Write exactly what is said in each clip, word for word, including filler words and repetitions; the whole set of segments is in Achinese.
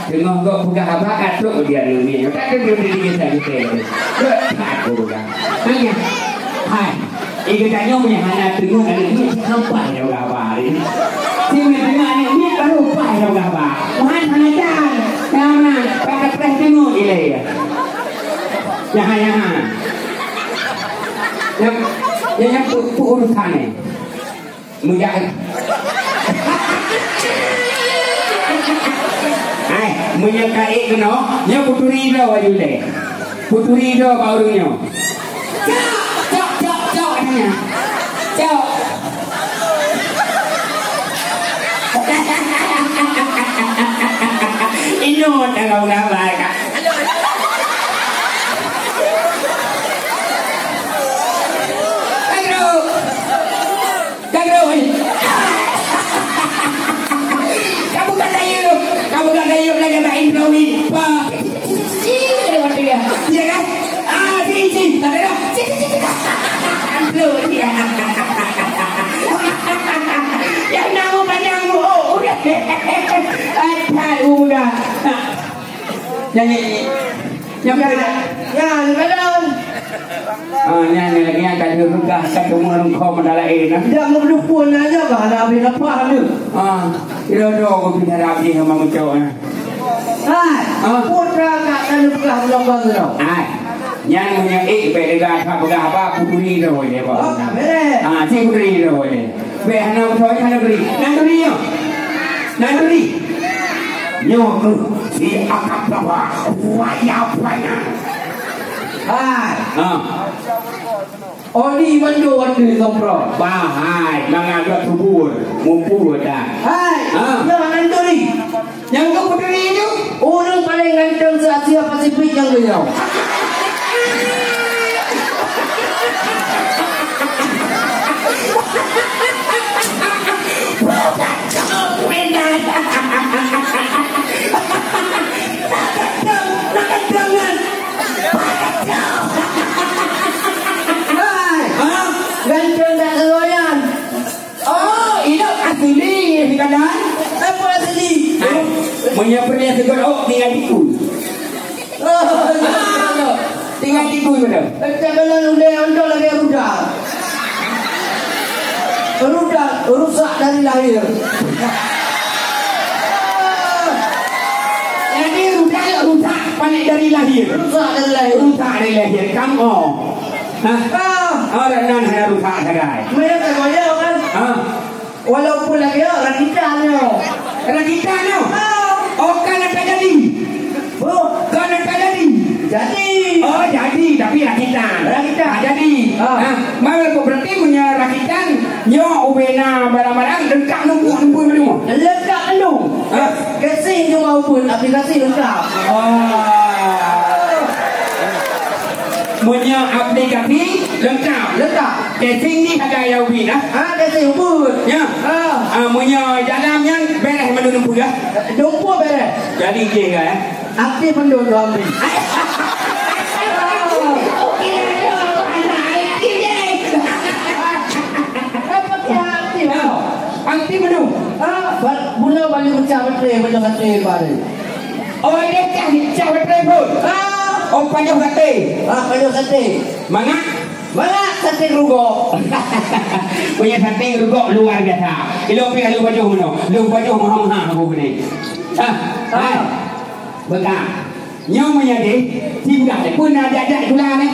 Teungoh gob peugah haba ka trok dia nyoe. Tak ada dia di kita kita. Dok tak aku peugah. Hanya. Hai. Ih, geutanyoe meunyo hana teungoh aneuk miet, siapa yang udah haba hari ini? Si meunyo teungoh aneuk miet, baru apa yang udah haba? Tuhan hana jalan. Jangan, pada preh teungoh ilée. Jangan, jangan. Yang, yang, yang pu-, pu-, urusan ni. Meujak. Hai, meunyoe ka ék keunoe, nyoe peuturi droe baju lé. Peuturi droe bak ureueng nyoe. Cok, cok, cok, cok, katanya. Cok. Inoe dalam gambar, Kak. Aduh. Gadoh, eh. Kamu kan dayuh, kamu kan dayuh lagi nak intro ni. Pa. Ih, ada waktu dia. Iya kan? Ah, si, si. Tak ada dah. Si, si, si, si. Intro dia. Yang nama panjang, oh, udah. Akan udah. Nyanyi. Nyang keunan. Nyan, nyan. Ah, nyan, nyan, nyan, ka lheueh peugah, ka teuma rungkho meuda laén, nah. Jak meukeudukun aja bah, lam abéh lapah tu. Ah, kira-kira aku pindah rabi sama macam, nah. Hai, ah. Putra tak akan peugah bulan bangsa. Hai. Nyan meunyo ék bèk dega that peugah apa, puturi tu boleh, Pak. Oh, tak boleh. Ah, cik puturi tu boleh. Bèk hana beutôi, hana turi. Nan turi nyoe. Nan turi. Nyoe keuh si akab baba. Wayah payah. Hai. Ha. Oli mando atu sompro. Bahai, mangat gak subur. Mumpur dah. Hai. Ha. Nyoe nan turi. Nyang keu putri nyoe, ureueng paleng ganteng se-Asia Pasifik nyang geunyoe. Hai, ha? Ganteng dak keroyan. Oh, ilok asli, Iskandar. Apa asli? Hai, meunyoe peureulèe sigoe ôk tinggai tiku. Oh, tinggai tiku beutôi. Macam dalam ulèe ondong lagèe rudak. Rudak, rusak dari lahir. Jadi rudak, rusak paléng dari lahir. Rusak dari lahir. Rusak dari lahir. Kamoe. Hah? Ah. Orang nan hana rusak sagai. Mereka kaya kan? Hah? Walaupun lagèe rakitan nyoe. Rakitan nyoe? Ah. Oh, kan aka jadi? Oh. Kan aka jadi? Jadi. Oh, jadi, tapi rakitan. Rakitan. Ah, jadi. Ah. Ah, malah berarti punya rakitan nyoe ubena barang-barang lengkap nunggu, nunggu, nunggu. Lengkap nunggu. Ah. Casing cuma ubit, aplikasi lengkap. Oh. Punya aplikasi lengkap. Lengkap. Casing ni ada yang ubit dah. Ha, casing ubit. Ya. Ha. Ah, meunyoe dalam nyan bereh mandum dumpeue ya. Dumpeue bereh. Jadi je kan? Aktif mandum tu ambil. Okey, anak aktif je. Apa dia aktif? Ha. Aktif mandum. Ha, ba-, bunoe balik pecah baterai, pecah baterai baru. Oh, dia cah, cah baterai pun. Ha. Oh, payah baterai. Ha, payah baterai. Mangat? Mangat saténg rugok. Punya saténg rugok luar biasa. Ilong pi alu pajoh meunoe. Lu pajoh mahang-mahang aku ni. Ah, hai. Beuka. Nyoe meunyo deh, tiga pun na jak-jak sikula ni.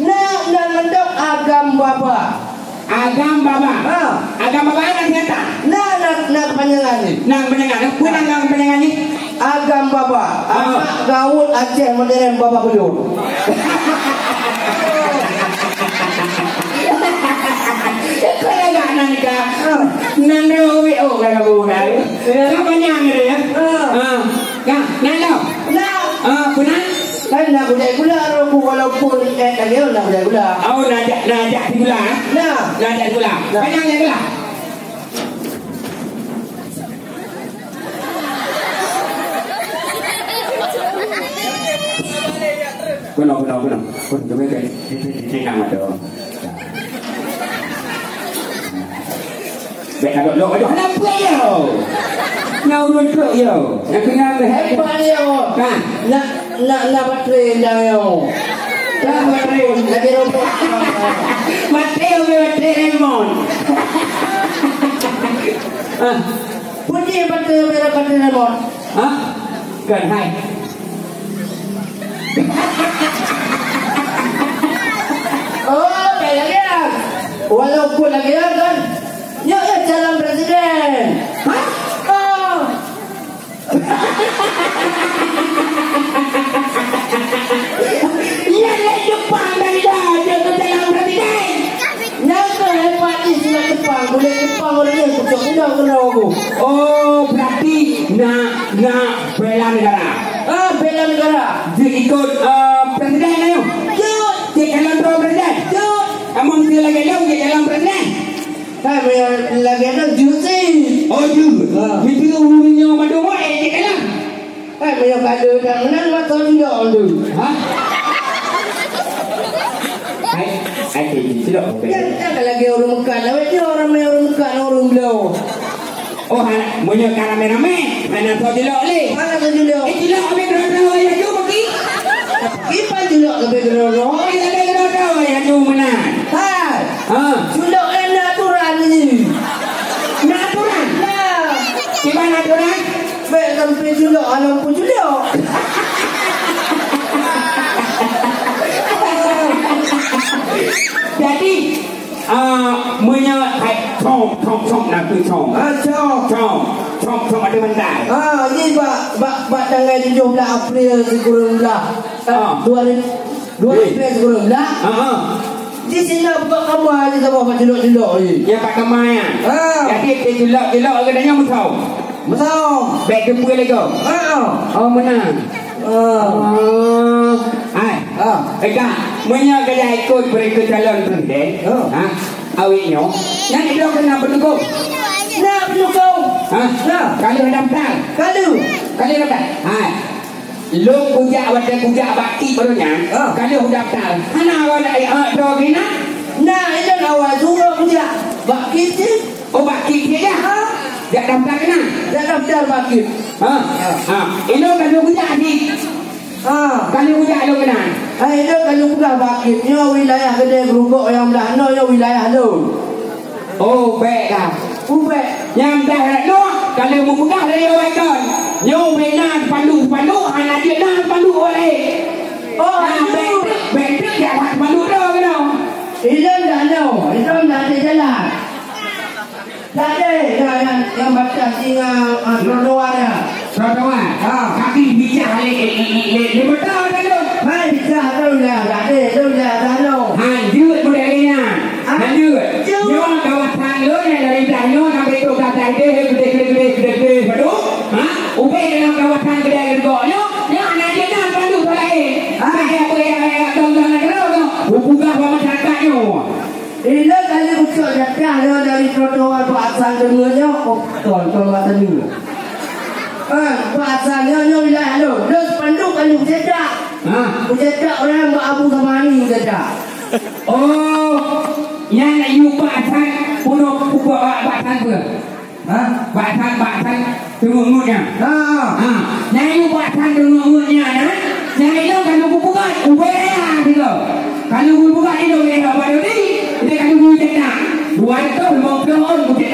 Na, na mantong agam baba. Agam baba. Ha. Agam baba na ternyata. Na, na, na kepanjangan ni. Nang panjangan, pun nang panjangan ni. Agam baba, ah. Anak gaul Aceh modern baba belum. Kau dah nak nikah? Ah. Nan dah wik, oh, dah dah dah. Ya. Siapa nyang dia, ya? Ah. Ah. Nah, nah, nah. Nah. Ah, benar? Kan nak budak gula, aku walaupun, eh, tak kira nak budak gula. Oh, nak ajak, nak ajak si gula, eh? Nah. Nak ajak si gula. Nah. Panjang dia gula. Keunoe, keunoe, keunoe. Keunoe, keunoe, keunoe. Di, di, di, di, nang adoe. Bèk adoe lôn, adoe hana peue yo. Nyoe ureueng trok yo. Nyang keunong lé. Hebat yo. Kan? Nak, nak, nak baterai dah yo. Dah baterai. Lagi robot. Baterai, baterai remot. Ah. Putih baterai, baterai remot. Hah? Kan hai. Oh, kayak dia. Walaupun lagi kan. Nyoe, nyoe calon presiden. Hah? Oh. Iya, lé Jepang dari dah, dia tu calon presiden. Nyang keu hebat di silat Jepang, buleuen Jepang ureueng nyan kucok sidang keunoe aku. Oh, berarti nak, nak bela negara. Ah, bela negara. Dia ikut, eh, presiden ayo. Jut. Dia calon tu presiden. Jut. Among dia lagi jauh, dia calon presiden. Hai, meunyoe lagèe nyan jeuet cit. Oh, jeuet. Ha. Meunyoe ureueng nyoe mandum, eh, cit lah. Hai, meunyoe ka deuh that meunan, mantong jilok mandum. Ha? Hai, hai, cit, cit, cit, cit. Nyan, nyan ka lagèe ureueng meukat. Lawét nyoe ramè ureueng meukat ngon ureueng bloe. Oh, ha, meunyoe ka ramè-ramè, hana soe jilok lé. Hana soe jilok. Eh, jilok habéh keudroe-droe ayah ju, Baki. Kiban jilok habéh keudroe-droe. Oh, habéh keudroe-droe ayah ju meunan. Hai. Ha. Culok nyan na aturan nyoe. Na aturan? Na. Kiban aturan? Bèk sampai culok alam pun culok. Jadi, ah, meunyoe hai com, com, com, na keu com. Ah, com. Com, com, com ada mandai. Ah, ini bak, bak, bak tanggai tujoh blah April sikureueng blah. Ah. Dua ribu, dua ribu sikureueng blah. Ah, ah. Di sini buka kamar di saboh bak culok-culok ni. Ya, bak kamar ya. Ah. Jadi, di culok-culok ke tanya musuh. Beutôi. Bèk geupeu lé gob. Ha. Oh, meunan. Ha. Oh. Hai. Ha. Eka, meunyoe gata ikot beureukeuh calon presiden, ha? Awék nyoe, nyan idong keunan peudukong. Na peudukong. Ha? Na. Ka lheueh daftar. Ka lheueh. Ka lheueh daftar. Hai. Lôn kujak watèe kujak bak kip baroe nyan, ha, ka lheueh daftar. Hana awai, eh, droe keunan. Na, ilôn awai suroh kujak bak kip cit. Oh, bak kip cit ya? Ha. Jak daftar keunan? Jak daftar bak kip. Ha. Ha. Ha. Ilôn ka lheueh kujak cit. Ha. Ka lheueh kujak lôn keunan. Ha, ilôn ka lheueh peugah bak kip. Nyoe wilayah Keudè Geurugok nyang blah noe nyoe wilayah lôn. Oh, bèk dah. Ubek. Nyang dah rot nyoe, ka lheueh meupeugah lé awai kon. Nyoe bèk na spanduk-spanduk, hana jeuet na spanduk awai. Oh, na, bèk trép, bèk trép jak that spanduk droe keunoe. Ilôn dah nyoe, ilôn dah di jalan. Tadi dah nyang, nyang batas singa, ah, trotoar ya. Trotoar. Ha. Kaki bijah lé, lé, lé, lé, lé moto dah tu. Hai, bijah tu dah, dah deh, tu dah, dah tu. Ha, jeuet model nyan. Ha? Ha, jeuet. Jeuet. Nyoe kawasan lôn nyang dari blah nyoe sampai tu blah deh, gede, gede, gede, gede, gede, baru. Ha? Ubé dalam kawasan Keudè Geurugok nyoe, nyoe hana jeuet na bandum laén. Ha? Saya apa yang, yang, yang, yang, yang, yang, yang, yang, yang, yang, yang, yang, yang, yang, Ilôn kali ucok jatah lôn dari trotoar bak asai deungon nyoe, oh, kon, kon bak tadi. Eh, bak asai nyoe, nyoe wilayah lôn. Lôn spanduk kali kucetak. Ha? Kucetak ureueng bak Abu Samani kucetak. Oh, nyan yue bak asai, peunoh bak, bak asai peue? Ha? Bak asai, bak asai teungeut-ngeut nyan. Ha. Ha. Nyan yue bak asai teungeut-ngeut nyan, ha? Nyan ilôn ka lôn kupeugah, ubé raya sigoe. Ka lôn kupeugah ilôn raya bak Dodi, ilôn ka lôn kucetak. Dua ratus lima puluh ôn kucetak.